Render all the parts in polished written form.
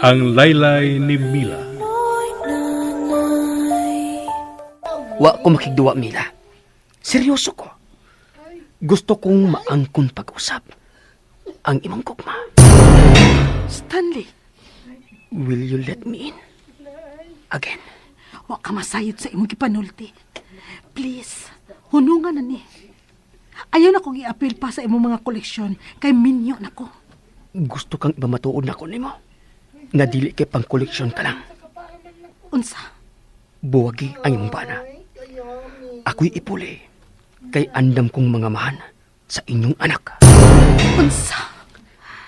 Ang Laylay ni Mila. Wa ko makigduwa, Mila. Seryoso ko. Gusto kong maangkon pag-usap ang imong gugma. Stanley, Will you let me in? Again. Wa ka masayod sa imong gipanulti. Please, hunungan na ni. Ayaw na kong i-appeal pa sa imong mga koleksyon kay minyo na ko. Gusto kang ipamatuod nako nimo nga dili kay pang koleksyon ka lang. Unsa? Buwagi ang imong bana. Ako'y ipuli kay andam kong mangamahan sa inyong anak. Unsa?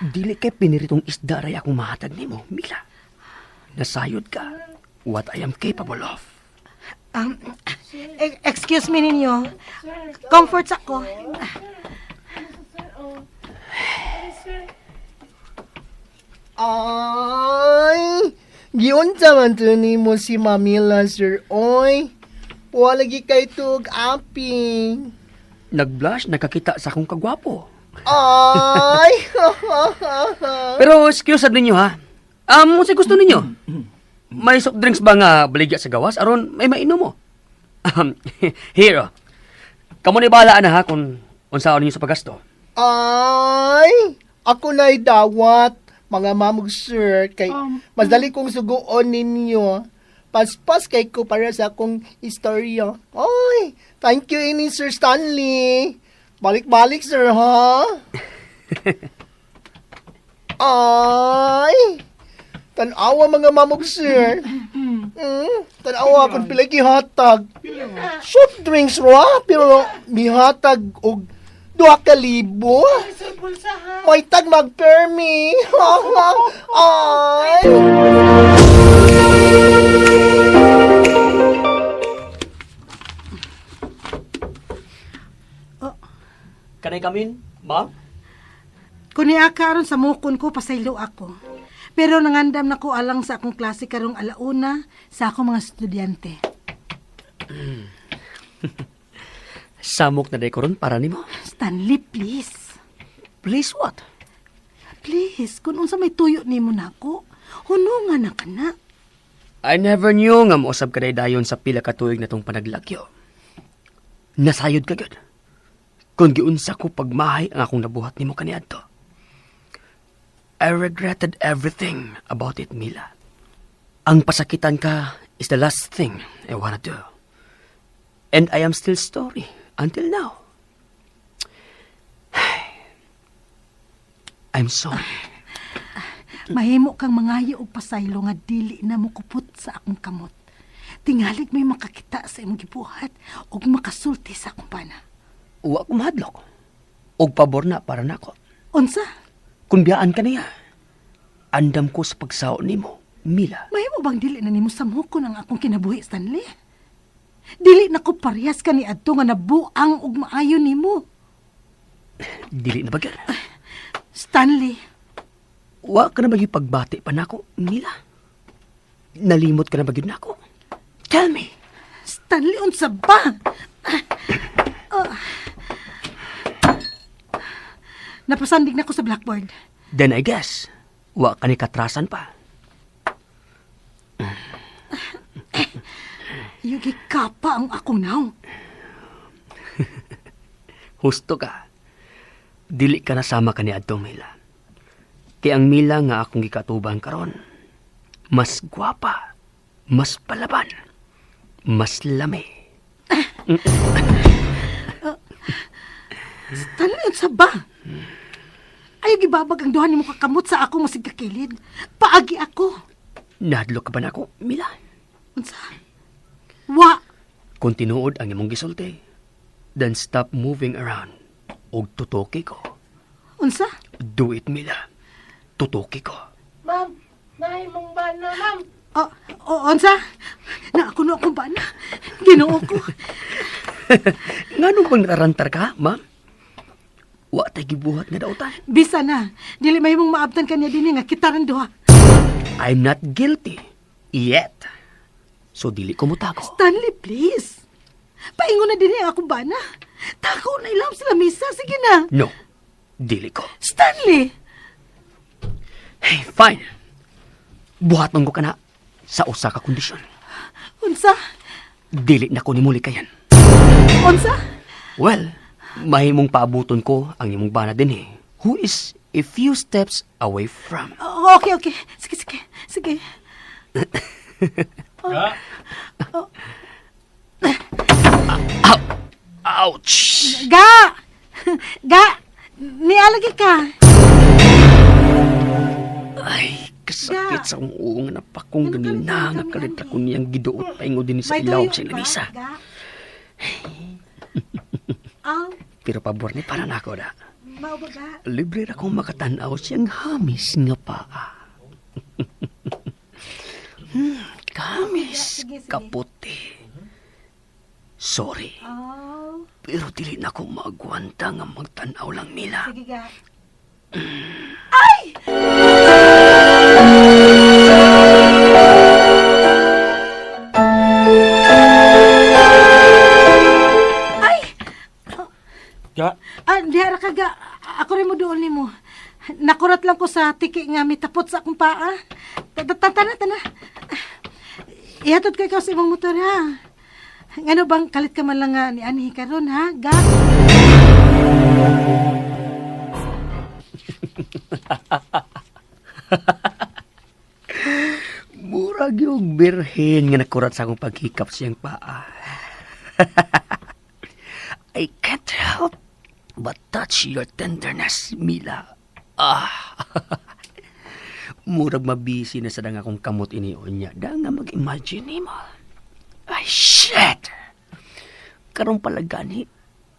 Dili kay piniritong isda ray akong mahatag nimo, Mila. Nasayod ka what I am capable of. Excuse me ninyo. Comfort sa ko. Ay! Giunsa man to nimo si Mamila, sir. Oy! Wala lagi kay tug aping. Nagblush, nakakita sa akong kagwapo. Ay! Pero excuse sad ninyo ha. Unsay gusto ninyo? May soft drinks ba nga baligya sa gawas aron may mainom mo? Here. Oh. Kamo ni bahala na ha kung unsaon ninyo sa paggasto. Ay! Ako na'y dawat, mga mamug sir, kay mas dali kong suguon ninyo. Paspas kay ko para sa akong istorya. Oy! Thank you ini Sir Stanley. Balik-balik, sir, ha? Ay! Tanawa mga mamog sir. Tanawa kung pila gihatag. Soft drinks ra, pero mihatag og 2,000. May tag magpermi. Ay! Can I come in, ma'am? Kung niya karon sa mukon ko, pasaylo ako. Pero nangandam na ko alang sa akong klase karong alauna sa akong mga estudyante. Samok na day ko ron para nimo. Stanley, please. Please what? Please, kung unsa may tuyo nimo nako, hunungan na ka na. I never knew nga mousab ka day dayon sa pila ka tuig na tong panaglagyo. Nasayod ka gyud. Kung giunsa ko pagmahay ang akong nabuhat nimo kaniadto. I regretted everything about it, Mila. Ang pasakitan ka is the last thing I wanna do. And I am still sorry until now. I'm sorry. Mahimo kang mangayo og pasaylo nga dili na mokupot sa akong kamot. Tingalig may makakita sa imong gibuhat ug makasulti sa akong bana. Wa ko mahadlok. Og pabor na para nako. Unsa? Kung biyaan ka niya, andam ko sa pagsao nimo, Mila. Mahimo bang dili na nimo samukon ang akong kinabuhi, Stanley? Dili na ko parehas kani adto nga nabuang og maayo nimo. Dili na ba gyud? Stanley, Wa ka na ba pagbati pa nako, Mila? Nalimot ka na ba gyud nako? Tell me. Stanley, unsa ba? Ah. Napasandig na ko sa blackboard. Then I guess, wa ka ni katrasan pa. Yugi kapa ang akong nawong. Husto ka. Dili ka nasama ka ni adtong Mila. Kay ang Mila nga akong gikatubang karon, mas gwapa, mas palaban, mas lami. Stanley, unsa ba? Ayaw gibabag ang duha nimo kakamot sa akong masig kakilid. Paagi ako. Nahadlok ka ba nako, Mila? Unsa? Wa. Kung tinuod ang imong gisulti, then stop moving around. Og tutuki ko. Unsa? Do it, Mila. Tutuki ko. Ma'am, naay imong bana, ma'am. Oh, oh, unsa? Na ako no akong bana. Ginoo ko. Ngano bang nararantar ka, ma'am? Wa tay gibuhat nga dautan. Bisa na. Dili mahimong maabtan kanya dinhi nga kita ran duha. I'm not guilty. Yet. So dili ko mutago. Stanley, please. Paingon na dinhi ang akong bana. Tako na ilam sila misa. Sige na. No. Dili ko. Stanley! Hey, fine. Buhaton ko kana sa usa ka kondisyon. Unsa? Dili na ko nimo likayan. Unsa? Well, mahimong paabuton ko ang imong bana dinhi, who is a few steps away from. Oh, okay, okay. Sige, sige. Sige. Ga? Ouch! Ga! Ga! Nialagi ka. Ay, kasakit Ga. sa akong uong nga napakong Ano ganina kami nga kami, kalit ani? ako niyang giduot paingo din sa May ilawom tuyo sa ba, lamisa. Ga? Ah, Pero pabor ni para nako da. mao ba ga? Libre ra kong makatanaw siyang hamis nga paa. Kamis Sige, sige. kaputi. Sorry, Oh, pero dili na ko maagwanta nga magtanaw lang nila. sige ga. Ga? Ah, diha ra ka ga. Ako rin mo doon nimo. Nakurat lang ko sa tiki nga mitapot sa akong paa. Tana, tana. Ihatod ko ikaw sa imong motor ha. Ngano bang kalit ka man lang nga ni anhi karon ha? Ga. Murag yung birhen nga nakurat sa akong paghikap siyang paa. I can't help but touch your tenderness, Mila. Ah. Murag mabisi na sa dang akong kamot inion niya. Da nga mag-imagine nimo. Ay, shit! Karon pala gani,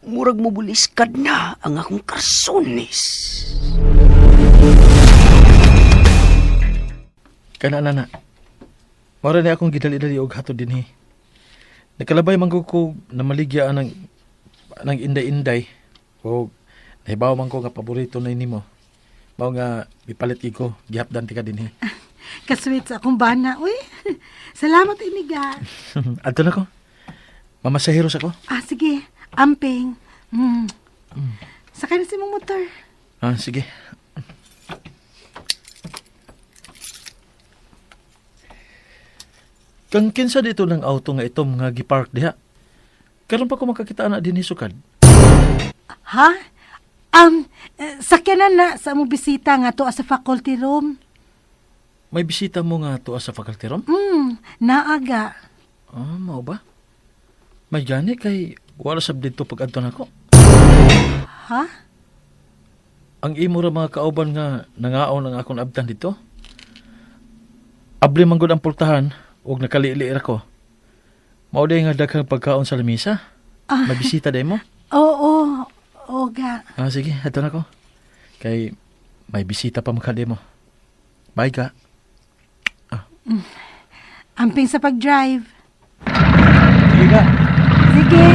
murag mobuliskad na ang akong karsonis. Kana na na. Mara ni akong gidali-dali og hatod dinhi. Nakalabay man ko ko na maligya anang anang inday-inday o nahibaw man ko nga paborito na nimo. Mao nga gipalit gid ko gihapdan ti ka dinhi. Kasweet sa akong bana. Uy, salamat iniga. Adto na ko. Mamasahero sa ko. Ah, sige. Amping. Mm. Sakay na sa imong motor. Ah, sige. Kang kinsa dito ng auto nga itom nga gipark diha? Karon pa ko makakita na dinhi sukad. Ha? Sakyanan na sa among bisita nga to sa faculty room. May bisita mo nga tuwa sa faculty room? Naaga. Ah, mao ba? May gani kay wala sab didto pag adto nako. Ha? Ang imo ra mga kauban nga nangaon ang akong abtan dito. Abli man gud ang pultahan ug nakalili ra ko. Mao day nga daghang pagkaon sa lamisa. May bisita day mo? Oo, oo, ga. Ah, sige, adto na ko. Kay may bisita pa makali mo. Bye ka. Amping sa pag-drive. Sige ka. Sige.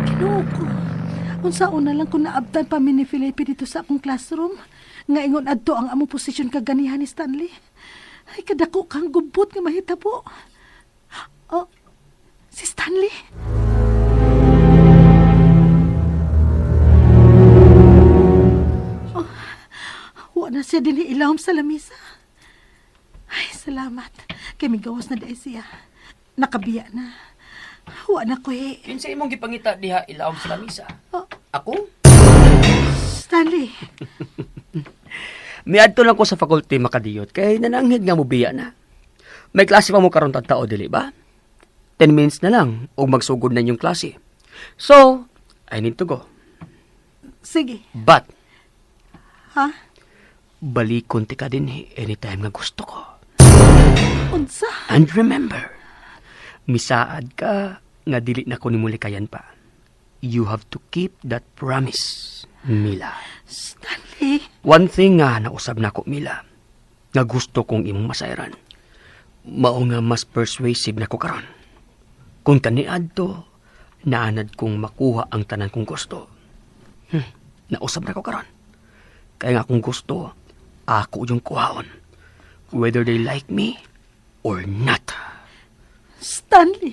Kinuo ko. Unsa una lang kung naabtan pa mi ni Felipe dito sa akong classroom. Nga ingon adto ang among posisyon kaganihan ni Stanley. Ay, kadako kang gubot nga mahitabo. Oh, si Stanley. Oh, wa na siya din ilawom sa lamisa. Ay, salamat. Kay migawas na dahil siya. Nakabiya na. Wa na ko eh. Kinsa imong gipangita diha ilawom sa lamisa? Oh. Ako? Stanley, Miadto lang ko sa faculty makadiyot kay nananghid nga mobiya na. May klase pa mo karon tao dili ba? 10 minutes na lang ug magsugod na inyong klase. So, I need to go. sige. But Ha? balikon ti ka din anytime nga gusto ko. Unsa? And remember, misaad ka nga dili na ko nimulikayan pa. You have to keep that promise, Mila. Stanley, One thing nga nausab nako Mila, nga gusto kong imong masayran. Mao nga mas persuasive nako karon. Kung kaniadto, naanad kong makuha ang tanan kong gusto. Nausab nako karon. Kaya nga kung gusto, ako yung kuhaon. Whether they like me or not. Stanley.